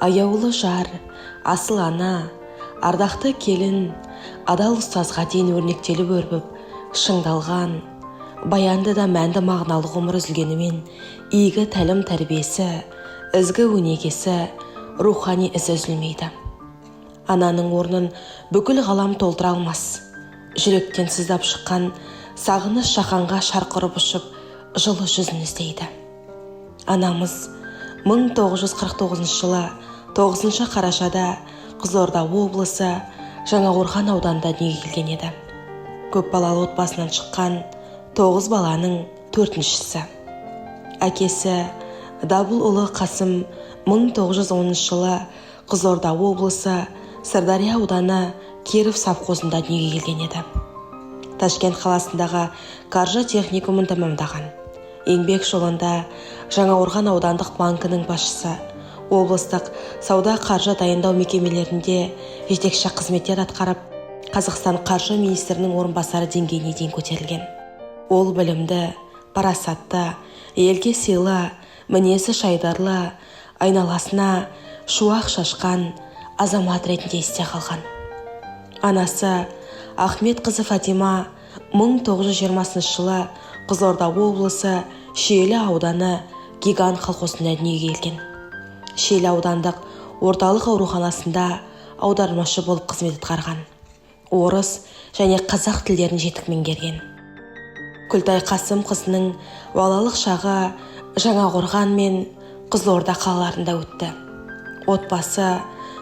Аяулы жар, асыл ана, ардақты келін, адал ұстазға дейін өрнектеліп өрбіп, шыңдалған, баянды да мәнді мағыналы ғұмыр үзілгенімен, игі тәлім тәрбиесі, ізгі өнегесі, рухани ізі үзілмейді. Ананың орнын бүкіл ғалам толтыра алмас. Жүректен сыздап шыққан сағыныш жаһанға шарқ ұрып ұшып, жылы жүзін іздейді. Анамыз 1949 жылы 9 қарашада Қызылорда облысы Жаңақорған ауданында дүниеге келген еді. Көп балалы отбасынан шыққан 9 баланың төртіншісі. Әкесі Дабылұлы Қасым 1910 жылы Қызылорда облысы Сырдария ауданы Киров совхозында дүниеге келген еді. Ташкент қаласындағы қаржы техникумын тәмамдаған. Еңбек жолында Жаңақорған аудандық банкінің басшысы, облыстық сауда қаржы дайындау мекемелерінде жетекші қызметтер атқарып, Қазақстан қаржы министрінің орынбасары деңгейіне дейін көтерілген. Ол білімді, парасатты, елге сыйлы, мінезі жайдарлы, айналасына шуақ шашқан азамат ретінде есте қалған. Анасы Ахмет қызы Фатима 1920 жылы Қызылорда облысы Шиелі ауданы Гигант колхозында дүниеге келген. Шиелі аудандық орталық ауруханасында аудармашы болып қызмет атқарған. Орыс және қазақ тілдерін жетік меңгерген. Күлтай Қасым қызының балалық шағы Жаңақорған мен Қызылорда қалаларында өтті. Отбасы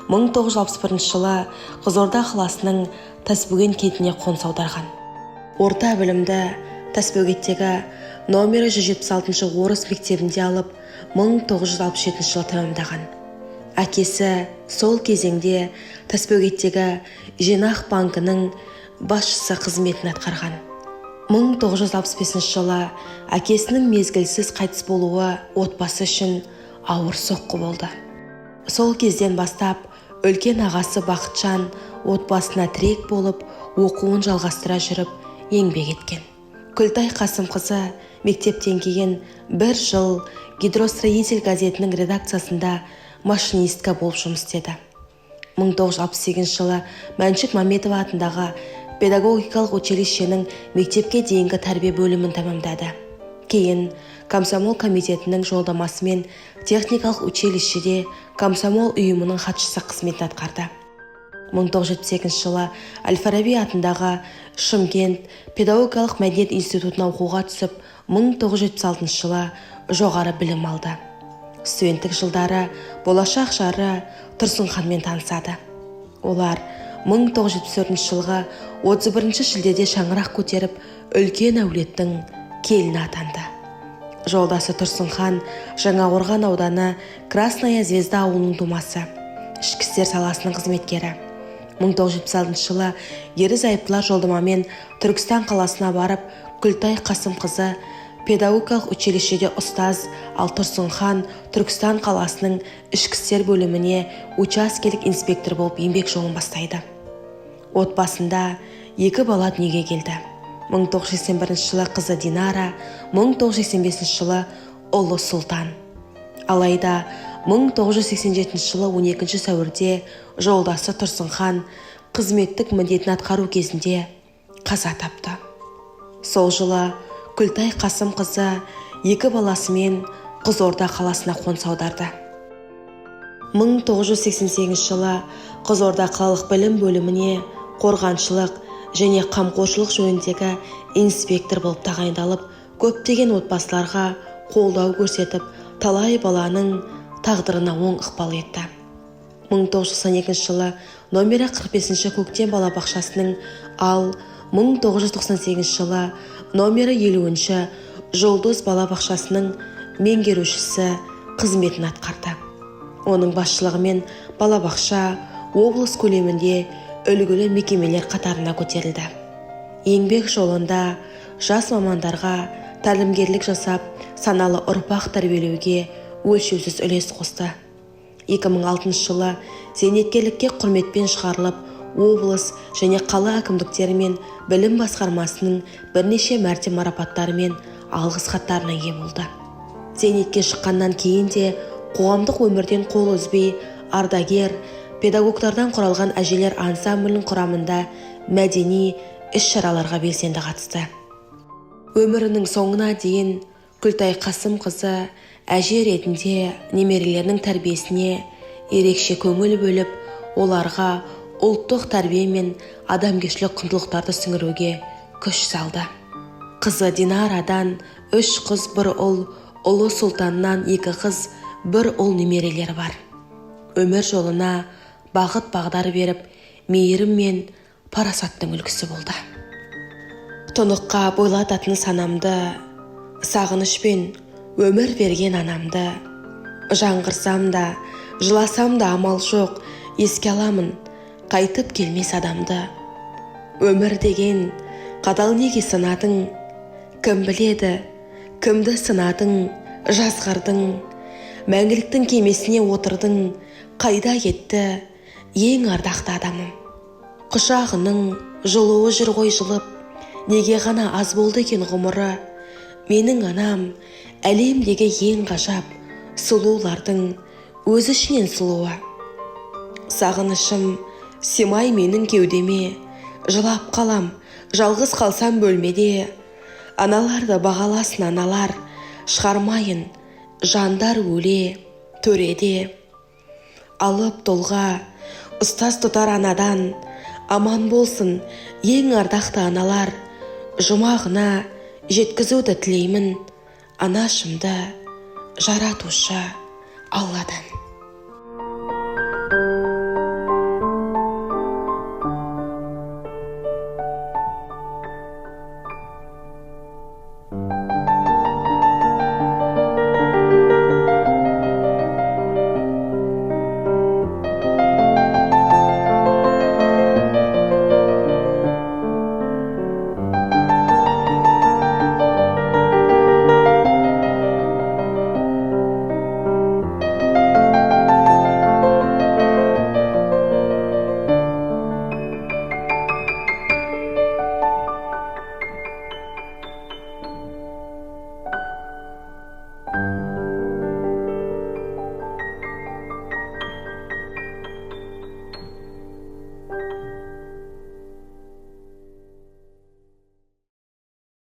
1961 жылы Қызылорда қаласының Тасбөген кентіне қоныс аударған. Орта білімді Тасбөгеттегі номері 176 орыс мектебінде алып, 1967 жылы тәмамдаған. Әкесі сол кезеңде Тасбөгеттегі Жинақ банкінің басшысы қызметін атқарған. 1965 жылы әкесінің мезгілсіз қайтыс болуы отбасы үшін ауыр соққы болды. Сол кезден бастап үлкен ағасы Бақытжан отбасына тірек болып, оқуын жалғастыра жүріп еңбек еткен. Күлтай Қасымқызы мектептен кейін бір жыл «Гидростроитель» газетінің редакциясында машинистка болып жұмыс істеді. 1968 жылы Мәншүк Мәметова атындағы педагогикалық училищенің мектепке дейінгі тәрбие бөлімін тәмамдады. Кейін комсомол комитетінің жолдамасымен техникалық училищеде комсомол ұйымының хатшысы қызметін атқарды. 1972 жылы Әл-Фараби атындағы Шымкент педагогикалық мәдениет институтына оқуға түсіп, 1976 жылы жоғары білім алды. Студенттік жылдары болашақ жары Тұрсынханмен танысады. Олар 1974 жылғы 31 шілдеде шаңырақ көтеріп, үлкен әулеттің келіні атанды. Жолдасы Тұрсынхан Жаңақорған ауданы Красная Звезда ауылының тумасы, ішкі істер саласының қызметкері. 1976 жылы ері зайыптылар жолдамамен Түркістан қаласына барып, Күлтай Қасымқызы педагогикалық училищеде ұстаз, ал Тұрсынхан Түркістан қаласының ішкі істер бөліміне учаскелік инспектор болып еңбек жолын бастайды. Отбасында екі бала дүниеге келді. 1981 жылы қызы Динара, 1985 жылы ұлы Сұлтан. Алайда 1987 жылы 12 сәуірде жолдасы Тұрсынхан қызметтік міндетін атқару кезінде қаза тапты. Сол жылы Күлтай Қасымқызы екі баласымен Қызылорда қаласына қоныс аударды. 1988 жылы Қызылорда қалалық білім бөліміне қорғаншылық және қамқоршылық жөніндегі инспектор болып тағайындалып, көптеген отбасыларға қолдау көрсетіп, талай баланың тағдырына оң ықпал етті. 1992 жылы номері 45 Көктем балабақшасының, ал 1998 жылы номері 50 Жұлдыз балабақшасының меңгерушісі қызметін атқарды. Оның басшылығымен балабақша облыс көлемінде үлгілі мекемелер қатарына көтерілді. Еңбек жолында жас мамандарға тәлімгерлік жасап, саналы ұрпақ тәрбиелеуге өлшеусіз үлес қосты. 2006 жылы зейнеткерлікке құрметпен шығарылып, облыс және қала әкімдіктері мен білім басқармасының бірнеше мәрте марапаттары мен алғыс хаттарына ие болды. Зейнетке шыққаннан кейін де қоғамдық өмірден қол үзбей, Ардагер педагогтардан құралған әжелер ансамблінің құрамында мәдени іс-шараларға белсенді қатысты. Өмірінің соңына дейін Күлтай Қасымқызы әже ретінде немерелерінің тәрбиесіне ерекше көңіл бөліп, оларға ұлттық тәрбие мен адамгершілік құндылықтарды сіңіруге күш салды. Қызы Динарадан 3 қыз, 1 ұл, ұлы Сұлтаннан 2 қыз, 1 ұл немерелері бар. Өмір жолына бағыт бағдар беріп, мейірім мен парасаттың үлгісі болды. Тұныққа бойлататын санамды, сағынышпен өмір берген анамды, жаңғырсам да, жыласам да амал жоқ, еске аламын қайтып келмес адамды. Өмір деген қадал неге сынадың, кім біледі, кімді сынадың, жазғырдың, мәңгіліктің кемесіне отырдың, қайда кетті ең ардақты адамым. Құшағының жылуы жүр ғой жылып, неге ғана аз болды екен ғұмыры. Менің анам әлемдегі ең ғажап сұлулардың өз ішінен сұлуы. Сағынышым симай менің кеудеме, жылап қалам, жалғыз қалсам бөлмеде. Аналарды бағаласын аналар, шығармайын жандар өле төреде. Алып тұлға ұстаз тұтар анадан, аман болсын ең ардақты аналар. Жұмағына жеткізуді тілеймін анашымды жаратушы Алладан.